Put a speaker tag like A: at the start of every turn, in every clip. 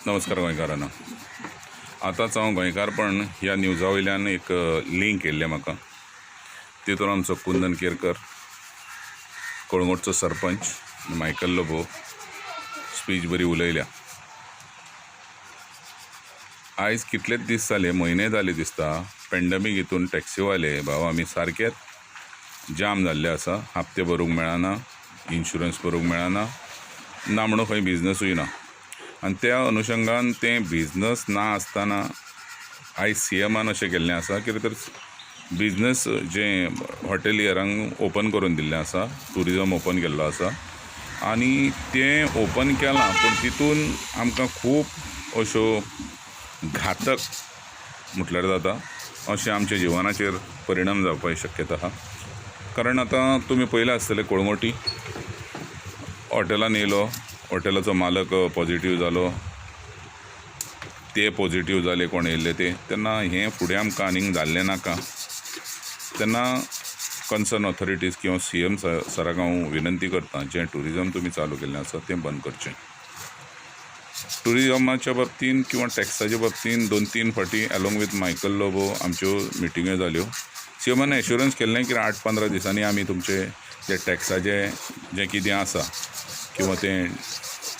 A: नमस्कार गोंयकारांनो. आतांच हांव गोंयकारपण ह्या न्यूजा वयल्यान एक लिंक येयल्लें म्हाका. तितून आमचो कुंदन केरकर, कळंगूटचो सरपंच मायकल लोबो स्पीच बरी उलयल्या. आयज कितलेच दीस जाले, म्हयने जाले दिसता, पेंडमीक हितून टॅक्सीवाले भाव आमी सारकेच जाम जाल्ले आसा. हप्ते भरूंक मेळना, इन्शुरंस भरूंक मेळना, ना म्हणून खंय बिजनसूय ना. आनी त्या अनुशंगान तें बिजनस ना आसतना आयज सीएमान अशें केल्लें आसा कितें तर बिजनस जें हॉटेलियरांक ओपन करून दिल्लें आसा, ट्युरिजम ओपन केल्लो आसा आनी तें ओपन केलां, पूण तितून आमकां खूब अश्यो घातक म्हटल्यार जाता अशें आमच्या जिवनाचेर परिणाम जावपाची शक्यता आसा. कारण आतां तुमी पळयलां आसतलें, कळंगूटी हॉटेलान येयलो, हॉटेलाचो मालक पॉजिटीव जालो, ते पॉजिटीव जाले कोण येयल्ले ते. तेन्ना हें फुडें आमकां आनीक जाल्लें नाका. तेन्ना कन्सर्न ऑथॉरिटीज किंवा सीएम सराक हांव विनंती करता, जें ट्युरिजम तुमी चालू केल्लें आसा तें बंद करचें. ट्युरिजमाच्या बाबतीन किंवा टॅक्साच्या बाबतीन दोन तीन फावटी एलोंग वीथ मायकल लोबो आमच्यो मिटिंग्यो जाल्यो. सीएमान एश्युरन्स केल्लें की 8-15 दिसांनी आमी तुमचे जे टॅक्साचें जें कितें आसा किंवा तें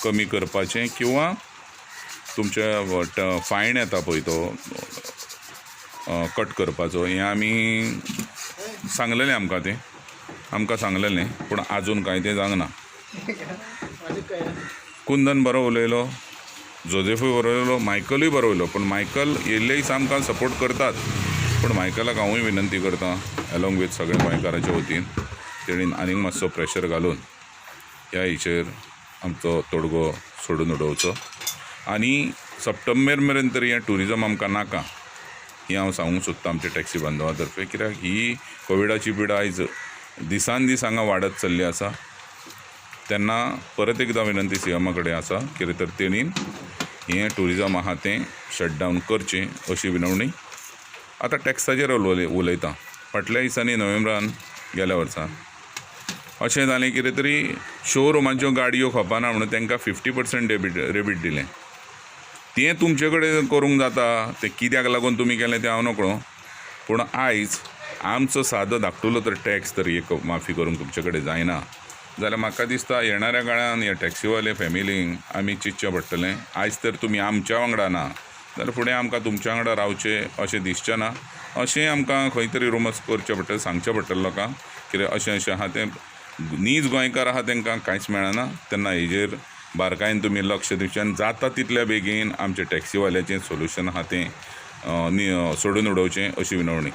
A: कमी करपाचें किंवा तुमच्या फायन येता पळय तो कट करपाचो, हें आमी सांगलेलें आमकां, तें आमकां सांगलेलें, पूण आजून कांय तें जावंक ना. कुंदन बरो उलयलो, जोजेफूय बरो उलयलो, मायकलूय बरो उलयलो, पूण मायकल येयल्ले दिसा आमकां सपोर्ट करतात. पूण मायकलाक हांवूय विनंती करता एलोंग वीथ सगळ्या गोंयकारांच्या वतीन, तेणीन आनीक मातसो प्रेशर घालून ह्या हेचेर आमचो तोडगो सोडून उडोवचो आनी सप्टेंबर मेरेन तरी हें ट्युरिजम आमकां नाका हें हांव सांगूंक सोदतां आमच्या टॅक्सी बांधवा तर्फे. कित्याक ही कोविडाची पिडा आयज दिसान दीस हांगा वाडत चल्ली आसा. तेन्ना परत एकदां विनंती सीएमा कडेन आसा, कितें तर तेणीन हें ट्युरिजम आहा तें शटडावन करचें अशी विनवणी. आतां टॅक्साचेर उलयता. फाटल्या दिसांनी नोव्हेंबरान गेल्या वर्सा अशें जालें कितें तरी, शोरुमाच्यो गाडयो खपाना म्हणून तांकां 50% डेबीट दिलें. तें तुमचे कडेन करूंक जाता, तें कित्याक लागून तुमी केलें तें हांव नकळो, पूण आयज आमचो सादो धाकटुलो तर टॅक्स तर एक माफी करूंक तुमचे कडेन जायना जाल्यार म्हाका दिसता येणाऱ्या काळान ह्या टॅक्सीवाले फॅमिलींक आमी चिंतचें पडटलें. आयज तर तुमी आमच्या वांगडा ना जाल्यार फुडें आमकां तुमच्या वांगडा रावचें अशें दिसचें ना. अशें आमकां खंय तरी रुमर्स करचें पडटलें, सांगचें पडटलें लोकांक कितें अशें अशें आहा तें. नीज गोंयकार आहा तांकां कांयच मेळना. तेन्ना हेजेर बारकायेन तुमी लक्ष दिवचें आनी जाता तितल्या बेगीन आमच्या टॅक्सीवाल्याचें सोल्युशन आहा तें सोडून उडोवचें अशी विनवणी.